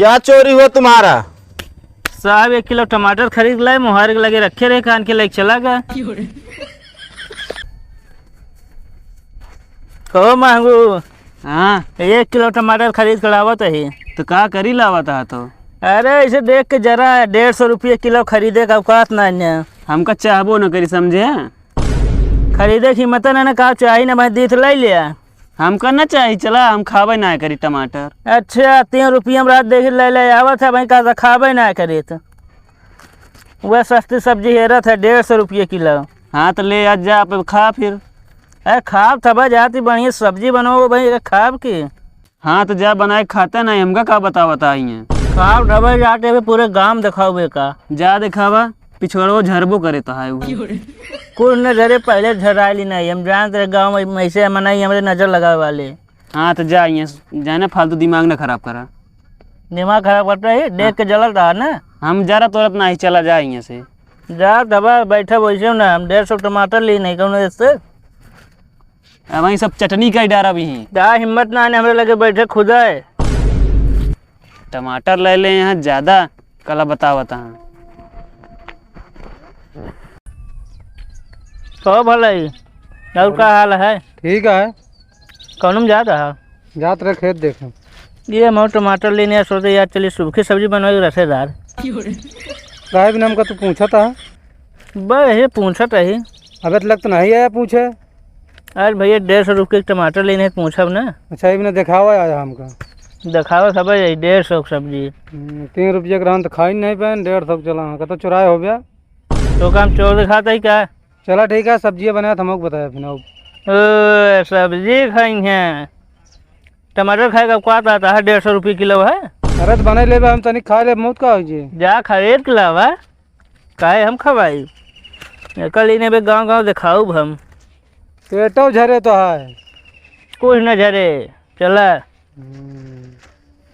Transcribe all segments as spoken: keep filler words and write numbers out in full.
क्या चोरी हुआ तुम्हारा? साहब, एक किलो टमाटर खरीद लाए, मोहार के लगे रखे रहे, कान के लगे चला गया। ओ महंगू, हाँ। एक किलो टमाटर खरीद के लावत ही। तो का करी लावत हा तो? अरे, इसे देख के जरा डेढ़ सौ रुपये किलो खरीदे का औकात ना है। हमका चाहबो न करी, समझे? खरीदे की हिम्मत ना, ना का चाही ना, मैं दीत ले लिया। हमका ना चाही, चला, हम खाबे ना करी टमाटर। अच्छा, तीन रुपये हम रात देख ले ले आवत है भाई, का खाबे ना करी तो। वह सस्ती सब्जी हेरत है, डेढ़ सौ रुपये किलो। हाँ, तो ले आज जा, आप खा फिर। अरे खाब तब जाती बढ़िया सब्जी बनाओ भाई, अरे खाब की। हाँ, तो जा बनाए खाते नहीं, हमका का बतावत आई है। खाब ढबे जाते भी पूरे गांव दिखाओ का। जा दिखावा, पिछुआड़ो झरबो करे तो है वो। कुछ न झरे, पहले झराइली नहीं, हम जानते रहे गाँव में ऐसे मनाई हमरे नजर लगावे वाले। हाँ, तो जा, यहाँ जाने फालतू दिमाग ना खराब करा। दिमाग खराब करता है, देख के जलत रहा ना। हम जरा तोरत ना ही, चला जा यहाँ से। जा दबा, बैठा वैसे ना, हम डेढ़ सौ टमाटर ली नहीं कौन इससे। अब वहीं सब चटनी का ही डारा भी हैं। जा हिम्मत ना आने, हमरे लगे बैठे खुदा है। टमाटर ले ले यहाँ ज्यादा, कला बतावत हाँ। तो भलाई, और का हाल है? ठीक है। कौन में जात है? जात रहे खेत देखे। ये हम टमाटर लेने आए, सोचे यार चलिए सूखी सब्जी बनवाई रसेदार। काहे बिना हमका तू पूछत है? बस ये पूछत रही। अबे तक तो नहीं आया पूछे। अरे भैया, डेढ़ सौ रुपये के टमाटर लेने के पूछब ना। अच्छा, ये बिना दिखावा आया हमका। दिखावा सब है, डेढ़ सौ की सब्जी। हम्म, तीन रुपये के रहन तो खाई नहीं पाए, डेढ़ सौ के चला, हाँ, कतो चुराए हो गया। तो काम चोर दिखाता ही क्या? चला ठीक है, सब्जियाँ बनाए तो हमको बताया फिर अब। ओ, सब्जी खाई हैं, टमाटर खाए का औकात आता है, डेढ़ सौ रुपये किलो है। अरे तो बने लेबे, हम तनिक खा ले, मौत का हो जी। जा खरीद के लावा, काहे हम खवाई? कल इन्हें बे गाँव गाँव दिखाऊब हम। पेटो झरे तो है। कुछ न झरे, चला। हम्म,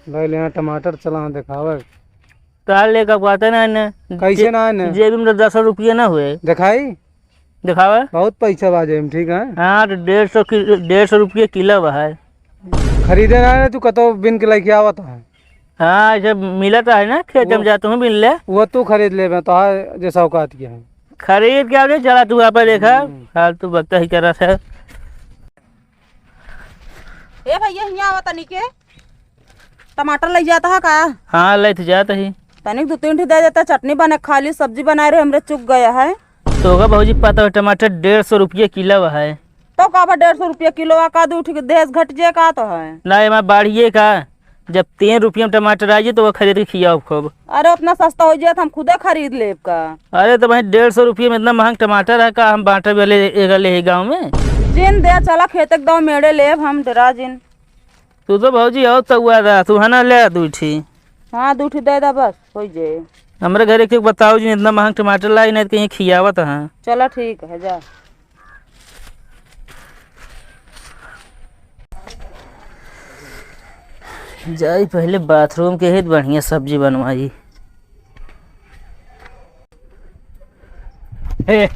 ले ले यहाँ टमाटर, चला हाँ दिखावे। तार लेकर पाते ना ने। कैसे जे-, ना ने? जेब में तो दस रुपये ना हुए। दिखाई? दिखावे। बहुत पैसा बा जेब में, ठीक है? हाँ, तो डेढ़ सौ कि-, डेढ़ सौ रुपये किलो बा है। खरीदे ना ने, तू कतो बिन के लेके आवत है। हाँ, जब मिलत है ना, खेत में वो, जात हूँ बिन ले। वो तू खरीद लेबे, तोहार जैसा औकात के है। खरीद के आवले, चला तू आपन देखा, हम्म। फालतू बकता ही करत है। ए भैया, हियाँ आवा तनी के। टमाटर लइ जात ह का? हाँ, लइ त जात ही। तनिक दू तीन ठे दे देता, चटनी बने, खाली सब्जी बनाए रहे, हमरे चुक गया है। तोहका भौजी पता हो, टमाटर डेढ़ सौ रुपये किलो है। तो का बा डेढ़ सौ रुपये किलो, आ का दू ठे देस घट जे का तो है? ना, एमा बाढ़िए का, जब तीन रुपये में टमाटर आ जाई तो वो खरीद के खियाओ खूब। अरे, उतना सस्ता हो जाए तो हम खुदे खरीद लेब का? अरे, तो भाई, डेढ़ सौ रुपये में इतना महंग टमाटर है का, हम बांटे वाले एगले ही गाँव में? जिन दे, चला खेत एकदम मेड़े लेब हम, डेरा जिन। तू तो भौजी और तउआ रहा, तू है ना, ले दू ठी। हाँ, दू ठी दे दा बस, हो जाए। हमरे घरे के बताओ जी, इतना महंग टमाटर लाई, नहीं तो कहीं खियावत हैं। चला ठीक है, जा। जाई पहले बाथरूम के ही बढ़िया सब्जी बनवाई। ए,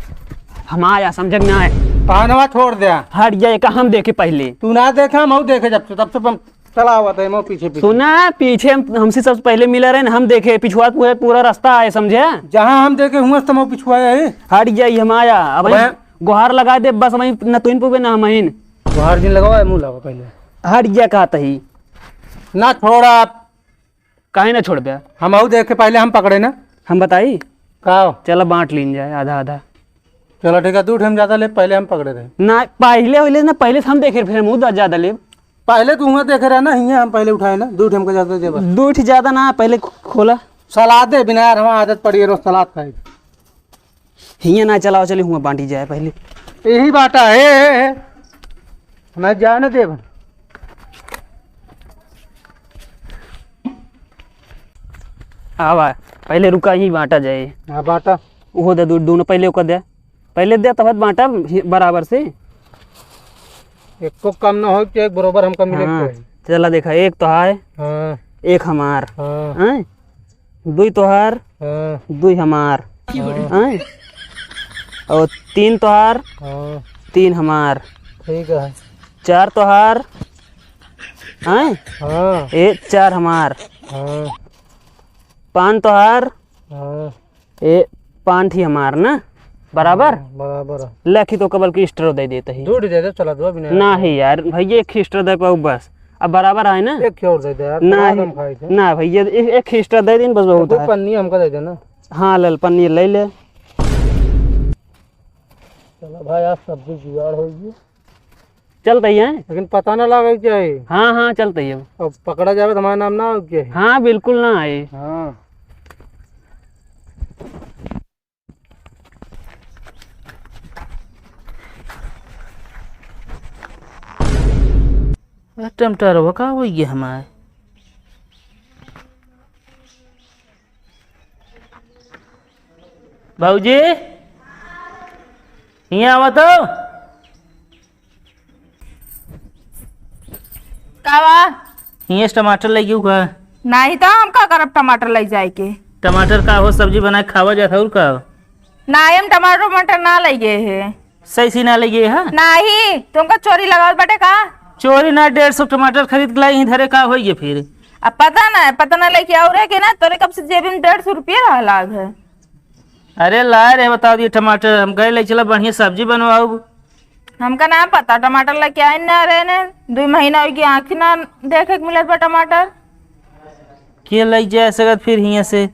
हम आया, समझे कि ना आए? पहनवा छोड़ दे। हट जा, एका हम देखे पहले। तू ना देखे, हम देखे जब से, तब से हम चला आवत है, मो पीछे पीछे। सुना, पीछे हम, हमसे सबसे पहले मिला रहे ना, हम देखे, पिछुआ पूरा, पूरा रास्ता आए, समझे? जहाँ हम देखे हुआ तो मो पिछुआ है। हट जाई, हम आया, अब अबे। गोहार लगा दे, बस वहीं न तुइन पुबे ना हमहिन। गोहार जिन लगावा, मुँह लावा पहले। हट जा, कहत ही। ना छोड़ा। काहे ना छोड़बे? हम आऊ देख के पहले हम पकड़े ना। हम बताई? का? चला बांट लीन जाए आधा आधा। चला ठीक है, दू ठे हम ज्यादा ले, पहले हम पकड़े रहे। ना, पहले होले ना, पहले से हम देखे रहे, फिर हम उधर ज्यादा लेब। पहले तू हुआ देखे रहे ना, हियाँ हम पहले उठाए ना, दू ठे हमको ज्यादा दे बस। दू ठे ज्यादा ना, पहले खो-, खोला। सलाद दे बिना यार, हमारा आदत पड़ी है रोज सलाद खाए। हियाँ ना चलाओ, चली हुआ बांटी जाए पहले। यही बाटा है, है, है। मैं जाने देब। आवा, पहले रुका ही बांटा जाए। हाँ, बांटा। उहो दे दू, दोनों पहले ओकर दे। पहले दे, तब बांटा ही-, बराबर से। एको कम ना हो कि एक बरोबर हमका मिले के हाँ, चाही। चला देखा, एक तो है, हाँ। एक हमार। हाँ। हैं? दुई तोहार, हाँ। दुई हमार। हाँ। हैं? और तीन तोहार, हाँ। तीन हमार। ठीक है। चार तोहार, हैं? हाँ। ए, चार हमार। हाँ। पान तोहार। हाँ। ए, पान थी हमार ना, बराबर? हाँ, बराबर है। लेखी तो कबल की extra दे देते ही। दो दे दे, चला दो, अभी नहीं। नहीं यार, भैया एक extra दे पाऊ बस। अब बराबर है ना? एक और दे दे यार, नहीं, बाद हम खाई थे। ना भैया, एक, एक extra दे दिन बस, बहुत तो है। पन्नी हमका दे देना। हाँ, लल पन्नी ले ले। चला भाई, आज सब्जी जुगाड़ होई। चलते ही हैं। लेकिन पता ना लागे के चाही। हाँ, हाँ, चलते ही हैं। अब पकड़ा जावे तो हमारा नाम ना हो के। हाँ, बिल्कुल ना आए। हाँ। ए, टमाटर वो का होई गे हमारे? भौजी, हियाँ आवा तो। का बा? हियाँ से टमाटर लइ गयू का? नाही तो हम का करब टमाटर लइ जाए के? टमाटर का हो, सब्जी बनाए खावा जात और का? नाही, हम टमाटर वमाटर ना लइ गए है। सही सी ना लइ गए है? नाही, तुमका चोरी लगावत बाटे का? चोरी ना, डेढ़ सौ टमाटर खरीद के लाई ही धरे, का होई गे फिर? अब पता ना, पता ना लेके आऊ रहे के ना, तोरे कब से जेबी में डेढ़ सौ रुपया रहा लाग है। अरे लाए रे, बताओ ये टमाटर, हम कहे ले चला बढ़िया सब्जी बनवाऊ। हमका ना पता, टमाटर लेके आए ना रहे ने, दुई महीना होई गे आँखी ना देखे के मिलत बा टमाटर। के लइ जाए सकत फिर हियाँ से?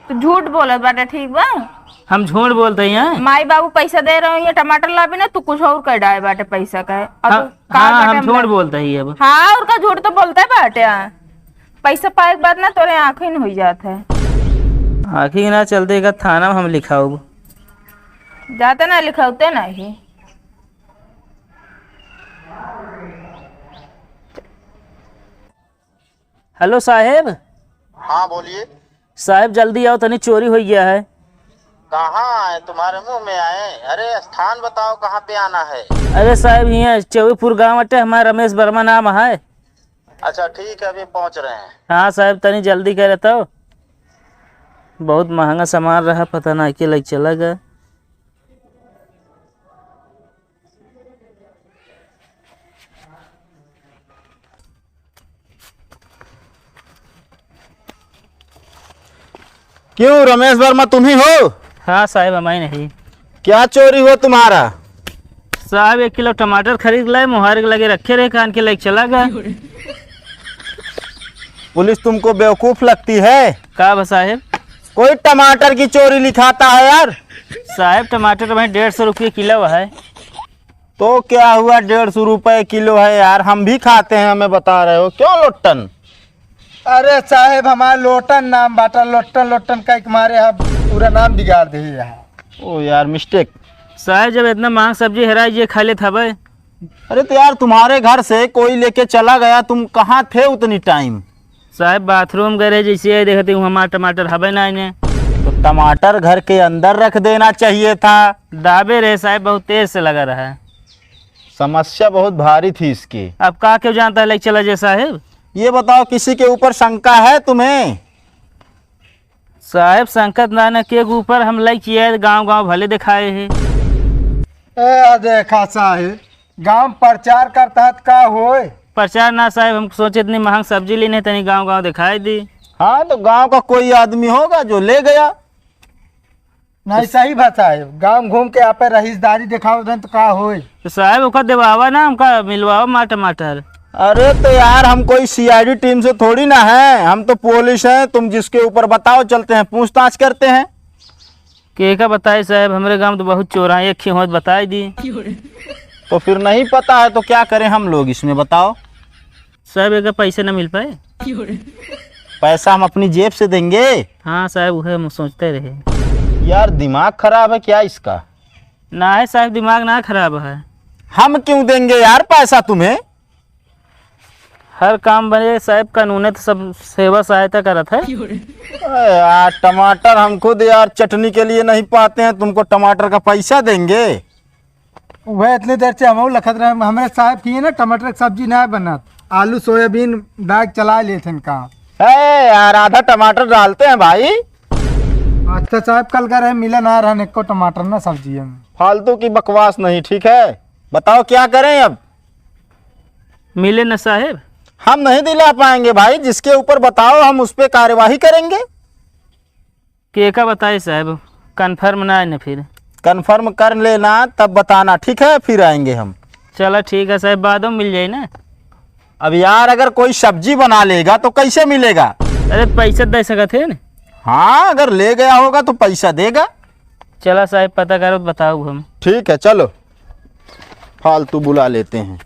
तू झूठ बोलत बाटे, ठीक बा? हम झूठ बोलते हैं? माई बाबू पैसा दे रहे हैं टमाटर लाबे ना, तू कुछ और कर डाए बाटे पैसा का। अब हाँ, तू का हाँ, बाटे हम हम झूठ ले- बोलते ही अब। हाँ, और का, झूठ तो बोलते बाटे। पैसा पाए के बाद ना तोरे आँखी न हुई जात है। आँखी ना चलते का थाना में हम लिखाऊ। जाते ना लिखाउते नहीं। हेलो साहेब। हाँ, बोलिए। साहेब, जल्दी आओ, तनी चोरी होइ गया है। कहाँ आए? तुम्हारे मुंह में आए? अरे, स्थान बताओ, कहाँ पे आना है? अरे साहेब, हियाँ चौबीपुर गाँव अटे, हमारा रमेश वर्मा नाम है। अच्छा, ठीक है, अभी पहुँच रहे हैं। हाँ साहेब, तनी जल्दी करे तो। बहुत महंगा सामान रहा, पता ना के लग चला गया। क्यों रमेश वर्मा, तुम ही हो? हाँ साहेब, हम ही नहीं। क्या चोरी हुआ तुम्हारा? साहेब, एक किलो टमाटर खरीद लाए, मोहारे के लगे रखे रहे, कान के लगे चला गया। पुलिस तुमको बेवकूफ लगती है? का बा साहेब? कोई टमाटर की चोरी लिखाता है यार? साहेब, टमाटर भाई डेढ़ सौ रुपये किलो है। तो क्या हुआ, डेढ़ सौ रुपये किलो है यार, हम भी खाते हैं, हमें बता रहे हो, क्यों लोटन? अरे साहेब, हमार लोटन नाम बाटा, लोटन लोटन कह के मारे हम पूरा नाम बिगाड़ दे यहाँ। ओ यार, mistake। साहेब, जब इतना महंग सब्जी हेराई, ये खा लेत हवे। अरे तो यार, तुम्हारे घर से कोई लेके चला गया, तुम कहाँ थे उतनी टाइम? साहेब, बाथरूम गए रहे, जैसे ये देखते हूँ, हमार टमाटर हवे ना इन्हें। तो टमाटर घर के अंदर रख देना चाहिए था। दाबे रहे साहेब, बहुत तेज से लगा रहा है। समस्या बहुत भारी थी इसकी। अब का क्यों जानता है, लेके चला जाए साहेब? ये बताओ, किसी के ऊपर शंका है तुम्हें? साहेब, शंका ना न के ऊपर हम लेके आए, गांव गांव भले दिखाए हैं। ए, देखा साहेब, गांव प्रचार करता है तो का होए? प्रचार ना साहेब, हम सोचे इतनी महंग सब्जी लेने, तनी गांव गांव दिखाई दी। हाँ, तो गांव का कोई आदमी होगा जो ले गया। नहीं, सही बात है, गांव घूम के आप रईसदारी दिखाओ दें तो का होए? तो साहेब, ओका देवावा ना, हमका मिलवावा मार टमाटर। अरे तो यार, हम कोई C I D team से थोड़ी ना है, हम तो पुलिस हैं। तुम जिसके ऊपर बताओ, चलते हैं, पूछताछ करते हैं। के का बताई साहेब, हमरे गांव तो बहुत चोर हैं, एक ही होत बताई दी। तो फिर नहीं पता है तो क्या करें हम लोग इसमें, बताओ। साहेब, एक पैसे ना मिल पाए। पैसा हम अपनी जेब से देंगे। हाँ साहेब, उहे हम सोचते रहे। यार, दिमाग खराब है क्या इसका? ना है साहेब, दिमाग ना खराब है। हम क्यों देंगे यार पैसा तुम्हें? हर काम बने साहेब, कानूने तो सब सेवा सहायता करत है। अरे यार, टमाटर हम खुद यार चटनी के लिए नहीं पाते हैं, तुमको टमाटर का पैसा देंगे? वह इतनी देर से हम लखत रहे, हमरे साहेब किए ना टमाटर की सब्जी ना बनत, आलू सोयाबीन बैग चला लेते हैं काम। है यार, आधा टमाटर डालते हैं भाई। अच्छा साहेब, कल का रहे मिला ना रहा एको टमाटर ना सब्जी में। फालतू की बकवास नहीं, ठीक है? बताओ क्या करें अब? मिले न साहेब। हम नहीं दिला पाएंगे भाई, जिसके ऊपर बताओ हम उस पे कार्यवाही करेंगे। केका बताए साहब, कन्फर्म ना है ना फिर। कन्फर्म कर लेना, तब बताना, ठीक है? फिर आएंगे हम। चला ठीक है साहब, बाद में मिल जाए ना। अब यार, अगर कोई सब्जी बना लेगा तो कैसे मिलेगा? अरे, पैसा दे सकत है ना। हाँ, अगर ले गया होगा तो पैसा देगा। चला साहब, पता करो, बताओ हम। ठीक है, चलो, फालतू बुला लेते हैं।